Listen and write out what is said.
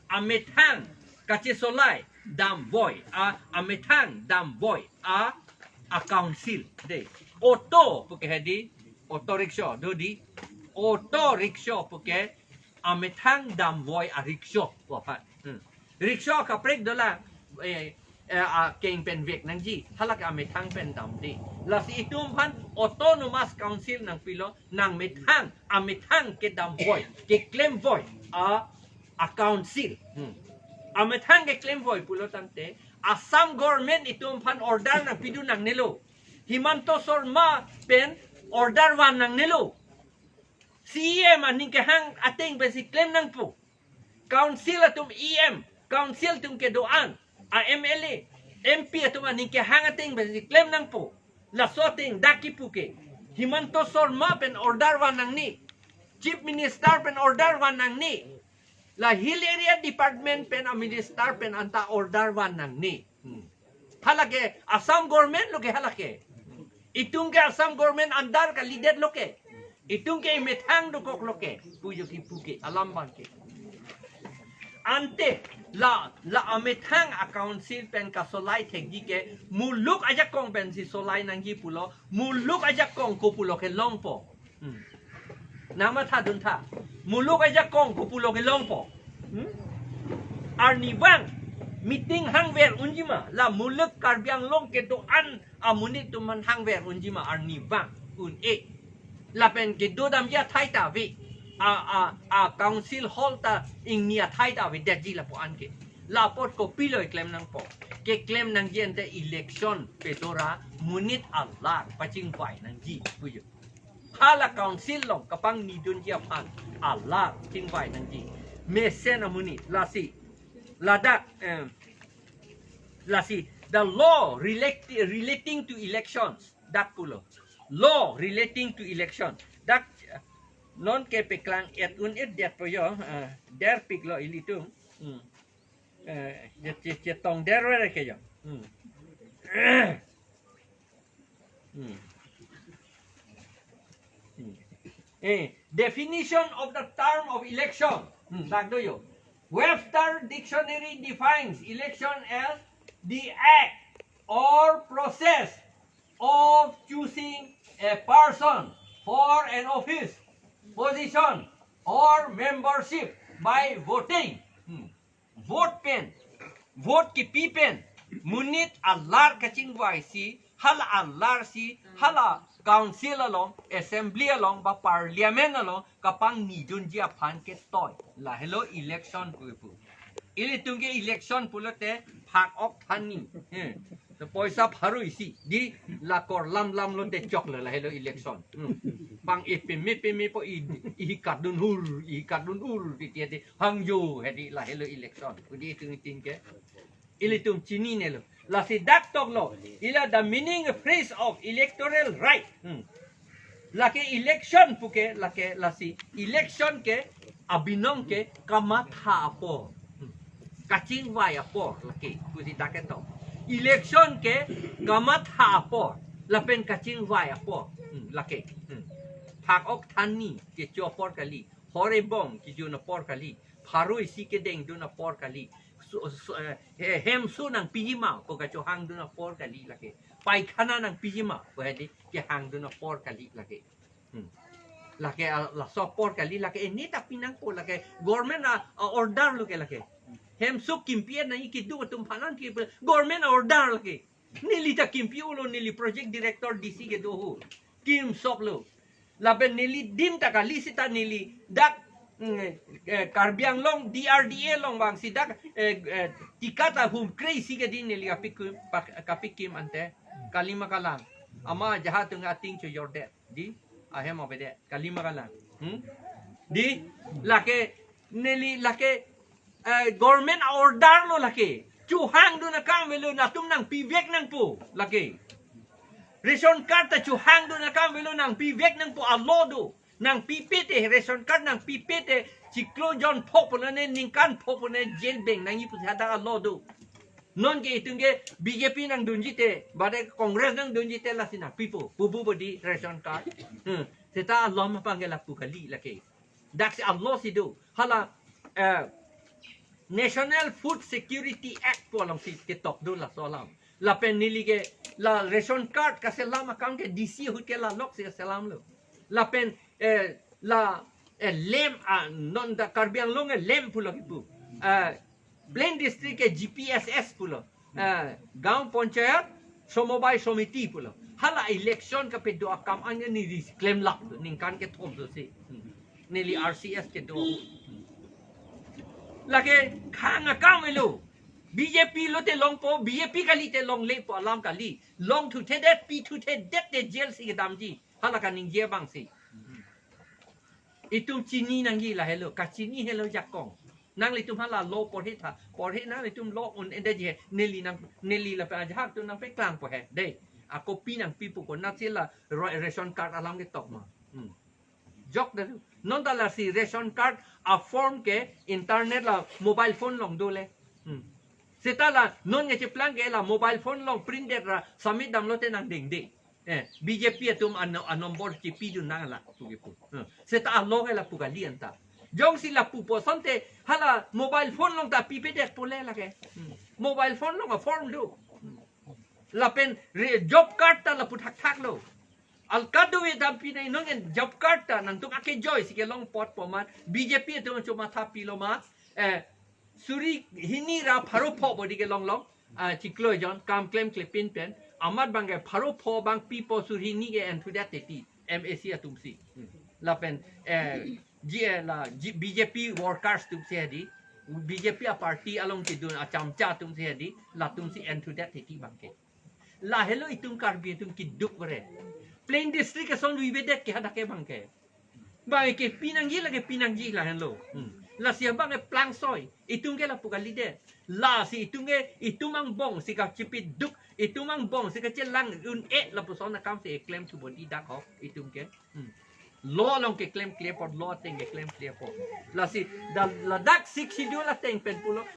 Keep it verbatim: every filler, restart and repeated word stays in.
Amethang kachesolai damvoi a, amethang damvoi a, a council de. Auto puke hedi, auto rickshaw do di, auto rickshaw puke amethang damvoi a rickshaw pu aphan. Hmm. Rickshaw kaprek dolang, eh, eh, a keng pen vek nangji, halake amethang pen damde. Lasi itum aphan autonomous council nangpilo, nangmethang, amethang kedamvoi, keklemvoi a, a council. Hmm. Amethang keklemvoi pulo tangte, Assam government itum aphan order nangpidun nangnelo. Himanta Sarma pen order van nangnelo. C E M aning kehang ateng pensi klem nangpo. Council atum, E M, council atum kedo-an, a M L A, M P atum aning kehang ateng pensi klem nangpo. Laso ateng dak kipu ke, Himanta Sarma pen order van nangne, Chief Minister pen order van nangne, la Hill Area Department pen a minister pen anta order van nangne. Hmm. Halake Assam government lo ke halake. Itum ke Assam government under kalidetlo ke. Itum ke methang dokoklo ke. Pujo kipu ke alam abang ke. Ante la, la amethang a council pen kasolai thekji ke muluk ajakong pensi solai nangji pulo, muluk ajakong kopulo ke longpo. Hmm. Nangmathadun tha. Muluk ajakong kopulo ke longpo. Hmm? Arnivang meeting hangver unjima, la muluk Karbi Anglong kedo-an amonit atum aphan hangver unjima, arnivang un-e. Lapen kedodamji athai ta ave. A, a, a council hall ta ingni athai ta avedetji lapu-an ke. La apot kopilo keklem nangpo? Keklem nangji ante election pedora monit alar pachingvai nangji pujo. Hala council along kapangnidunji aphan alar chingvai nangji. Mesen amonit lasi. Ladak, em, lasi, the law relate-, relating to elections. Dak pulo. Law relating to election. Dak, eh, non ke peklang et un-edetpo jo, eh, derpiklo ilitum. Hmm. Eh, je, je, chetong derver ke jo. Hmm. Hmm. Hmm. Eh, definition of the term of election. Hmm, dak do jo. Webster Dictionary defines election as the act or process of choosing a person for an office, position, or membership by voting. Hmm. Vote pen, vote kipi pen monit alar kachingvaisi, hala alarsi, hala council along, assembly along, ba parliament along kapangnidunji aphan ketoi. Lahelo election pu pu. Ilitum ke election pulote phak-ok thanni. Hmm. To poisa pharo isi di, la korlamlam lote choklo, lahelo election. Hmm. Pang-e peme pemepo, i, i kadun hur, i kadun ur, di tiati hangjo hedi, lahelo election. Udi itum itin ke. Ilitum chininelo. Lasi dak toklo. Ila the meaning phrase of electoral right. Hmm. Lake election puke, lake lasi election ke abinong ke kamatha apor. Hmm. Kachingvai apor lake. Pusi dak ketok. Election ke kamatha apor. Lapen kachingvai apor. Hmm. Lake. Hmm. Phak-ok thanni kecho apor kali. Hor ebong kejun apor kali. Pharo isi kedengdun apor kali. So, so, eh, he-, hemso nangpijima ko kachohangdun apor kali lake. Paikhana nangpijima ko hedi kehangdun apor kali lake. Hmm. Lake, ah, laso apor kali lake, eh, neta pinangpo lake. Government a, a order lo ke lake. Hemso kimpi-et nangji kedo atum aphan an ke government a order lake. Neli ta kimpi-etlo, neli project director D C kedo ho. Kimsoklo. Lapen neli dim ta kali seta neli dak, mm, eh, Karbi Anglong D R D A along vangsi dak, eh, eh, tika ta hum kre isi ke di neli kapikim, pak-, kapikim ante. Kalima kalang. Ama jaha tung ating chojordet. Di, ahem avedet. Kalima kalang. Hmm? Di, lake, neli lake, eh, government a order lo lake. Chohangdun akam avelo, latum nangpivek nangpo lake. Ration card ta chohangdun akam avelo, nangpivek nangpo, a law do. Nangpipe te, ration card nangpipe te, chiklo jon phok pone, ningkan phok pone, jail beng nangji pusi hadak a law do. Non ke itum ke B J P nangdunji te, bade Congress nangdunji te lasi nangpipo, pupu bodi ration card. Hmm. Seta a law ma pangke lapu kali lake. Daksi a law si do. Hala, eh, National Food Security Act pu alongsi ketok do laso alam. Lapen neli ke la ration card kaselam akam ke D C ahut ke la loksi kaselamlo. Lapen eh, la eh, lem ah, non ta Karbi Anglong eh, lem pulo kipu. Eh, Plain District ke G P S S pulo. Eh, Gaon Panchayat Somobai Somiti pulo. Hala election kapedo akam ange neli klemlap ningkan kethom so si. Hmm. Neli R C S kedo. Hmm. Lake khang akam elo. B J P lote longpo, B J P kalite longle pu alam kali. Longthuthedet, pithuthedet te jail si kedamji. Hala kaningje abangsi. Itum chini nangji lahelo, kachini helo jakong. Nanglitum hala law porhe tha, porhe nanglitum law un-edet je, neli nang, neli lapen ajahak atum nangpeklang po he. Dei, ako pi nangpi pu konatsi la ro-, ration card alam ketok ma. Hmm. Jok dah tu. Non ta lasi ration card a form ke internet la mobile phone along dole. Hmm. Seta la non nge cheplang ke la mobile phone along print det ra submit damlote nangdingde. Eh, B J P atum a no-, a number chipidun nang la pu kipu. Hmm. Seta a law ke lapu kali anta. Jongsi lapu pu asonte hala mobile phone along ta pipedet pule lake. Hmm. Mobile phone along a form do. Hmm. Lapen re-, job card ta lapu thakthak lo. Alkadu e dampi nai nongen job card ta nangtum akejoi si kelong apot pu amat B J P atum chomatha pilo ma, eh, suri hini ra pharo pho bodi kelong long, ah, chiklo jon kam klemkle pin pen, amat abang ke pharo pho abang pipo suri hini ke enthudet teti, M A C atum si. Hmm. Lapen, eh, G, eh, la, G, B J P workers atum si hedi, B J P a party along kedun achamcha atum si hedi, latum si enthudet teti abang ke. Lahelo itum Karbi atum keduk bere. Plain District ason luibedet ke hadak ke abang ke. Abang ke pinangji lake pinangji lahelo. Hmm. Lasi abang ke plangsoi. Itum ke lapu kalidet. Lasi itum ke itum angbong si kachipiduk. Itum angbong si kachelang un-e lapuson akam si eklem thu bodi dak ho itum ke. Hmm. Law along keklemkle apot, law ateng keklemkle apot. Lasi da-, ladak Sixth Schedule ateng pen pulo.